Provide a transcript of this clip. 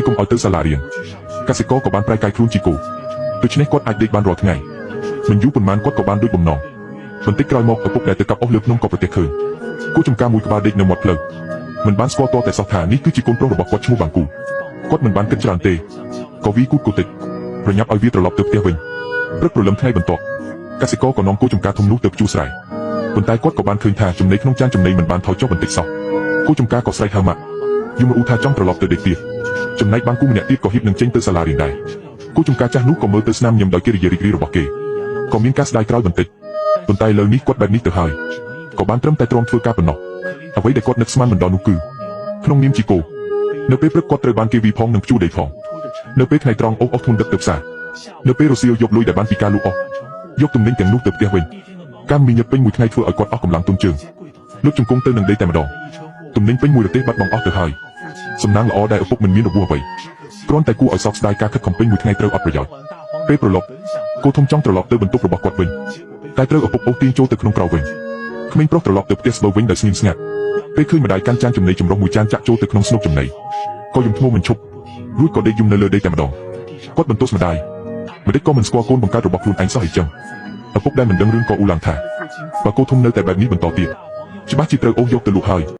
កុំឲ្យទៅសាលារៀន កសិករក៏បានប្រែកាយខ្លួនជាគោដូច្នេះគាត់អាចដេកបានរាល់ថ្ងៃមិនយូរប៉ុន្មានគាត់ក៏បានដូចបំណងបន្តិចក្រោយមកឪពុកដែលទៅកាប់អុសលើភ្នំក៏ប្រទះឃើញគោចំការមួយក្បាលដេកនៅមាត់ផ្លូវមិនបានស្គាល់តតែសោះថានេះគឺជាកូនប្រុសរបស់គាត់ឈ្មោះបាងគូគាត់មិនបានគិតច្រើនទេក៏វីគូតគូតិចប្រញាប់ឲ្យវាត្រឡប់ទៅផ្ទះវិញព្រឹកព្រលឹមថ្ងៃបន្ទាប់កសិករក៏នាំគោចំការធំនោះទៅភ្ជួរស្រែប៉ុន្តែគាត់ក៏បានឃើញថាចំណីក្នុងចានចំណីមិនបានថយចុះបន្តិចសោះគោចំការក៏ស្រែកហៅម៉ាក់យំរអ៊ូថាចង់ត្រឡប់ទៅដេកទៀតចំណែកបាងគូម្នាក់ទៀតក៏ហ៊ីបនឹងចេញទៅសាលារៀនដែរគូចំការចាស់នោះក៏មើលទៅស្នាមញញឹមដោយកិរិយារីករាយរបស់គេក៏មានការស្ដាយក្រោយបន្តិចប៉ុន្តែលើនេះគាត់បែបនេះទៅហើយក៏បានត្រឹមតែទ្រាំធ្វើការប៉ុណ្ណោះអ្វីដែលគាត់នឹកស្មានមិនដល់នោះគឺក្នុងនាមជាគោនៅពេលព្រឹកគាត់ត្រូវបានគេវីផងនិងព្យួរដីផងនៅពេលថ្ងៃត្រង់អូសអស់ធ្ងន់ដឹកទៅផ្សារនៅពេលរសៀលយកលុយដែលបានពីការលក់អស់យកទំនិញទាំងនោះទៅផ្ទះវិញកម្មមីញឹកពេញមួយថ្ងៃធ្វើឲ្យគាត់អស់កម្លាំងទុនជើងលុបជង្គង់ទៅនឹងដីតែម្ដងទំនិញពេញមួយរទេះបាត់បង់អស់ទៅហើយសំណាងល្អដែលឪពុកមិនមានរបួសអ្វីគ្រាន់តែគួរឲ្យសោកស្ដាយការខិតខំពេញមួយថ្ងៃត្រូវអត់ប្រយោជន៍ពេលប្រឡប់គោធំចង់ត្រឡប់ទៅបន្ទប់របស់គាត់វិញតែត្រូវឪពុកអូសទាញចូលទៅក្នុងក្រោលវិញក្មេងប្រុសត្រឡប់ទៅផ្ទះស្បូវវិញដោយស្ងៀមស្ងាត់ពេលឃើញម្ដាយកាន់ចានចំណីចម្រុះមួយចានចាក់ចូលទៅក្នុងស្នុកចំណីក៏យំធ្មោមិនឈប់រួចក៏ដេកយំនៅលើដីតែម្ដងគាត់បន្ទោសម្ដាយម្ដេចក៏មិនស្គាល់កូនបង្កើតរបស់ខ្លួនឯងសោះអីចឹងឪពុកដែលមិនដឹងរឿងក៏អ៊ូឡើងថាបើគោធំនៅតែបែបនេះបន្តទៀតច្បាស់ជាត្រូវអូសយកទៅលក់ហើយ។